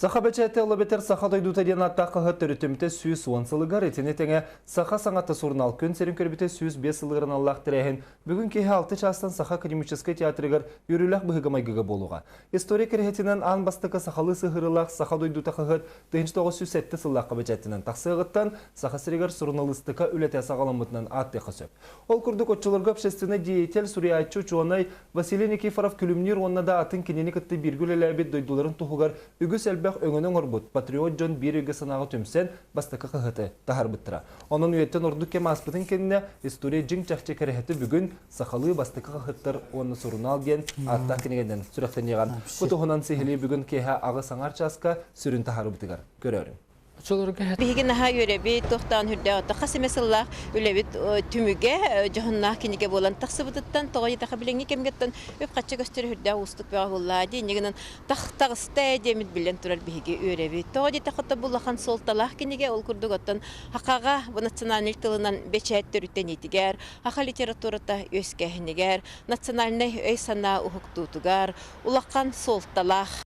Саха бэчээтэ ол эбэтэр Саха дойдута диэн ааттаах хаһыат төрүттэммитэ 110 сылыгар, итини тэҥэ Саха саҥата сурунаал күн сирин көрбүтэ 105 сылыгар аналлаах тэрээһин бүгүн киэһэ 6 чаастан Саха академическай театрыгар үөрүүлээх быһыыга-майгыга буолуоҕа. История кэрэһитинэн аан бастакы сахалыы сыһыарыылаах Саха дойдута хаһыат 1907 сыллаахха бэчээттэнэн тахсыаҕыттан Саха сиригэр суруналыыстыка үлэтэ саҕаламмытынан ааттыахха сөп. Ол курдук оччолорго общественнай деятель, суруйааччы, учуонай Василий Никифоров Күлүмнүүр уонна да атын кинини кытта бииргэ үлэлээбит дойдуларын туһугар үгүс элбэх өҥөнү оҥорбут патриот дьон биир өйгө-санааҕа түмсэн бастакы хаһыаты таһаарбыттара. Онон үйэттэн ордук кэм ааспытын кэннэ история дьиҥ-чахчы кэрэһитэ бүгүн сахалыы бастакы хаһыаттар уонна сурунаал диэн ааттаах кинигэнэн сүрэхтэниэҕэ. Бу туһунан сиһилии бүгүн киэһэ аҕыс аҥаар чааска сүрүн таһаарыбытыгар көрөөрүҥ. Биһиги наһаа үөрэбит, туохтаан үрдээх отто хас эмэ сыллаах үлэбит түмүгэ дьоһуннаах кинигэ буолан тахсыбытыттан тоҕо диэтэххэ билиҥҥи кэмгэттэн үп-харчы көстөр үрдээх уустук бөҕө буолла дии иннигинэн таҕыста диэмит биллэн турар биһиги үөрэбит. Тоҕо диэтэххэ бу улахан суолталаах кинигэ ол курдук оттон хахаҕа бу национальнай тылынан бэчээт төрүттэниитигэр, хаха литературата үөскээһинигэр, национальнай өй-санаа уһуктуутугар улахан суолталаах.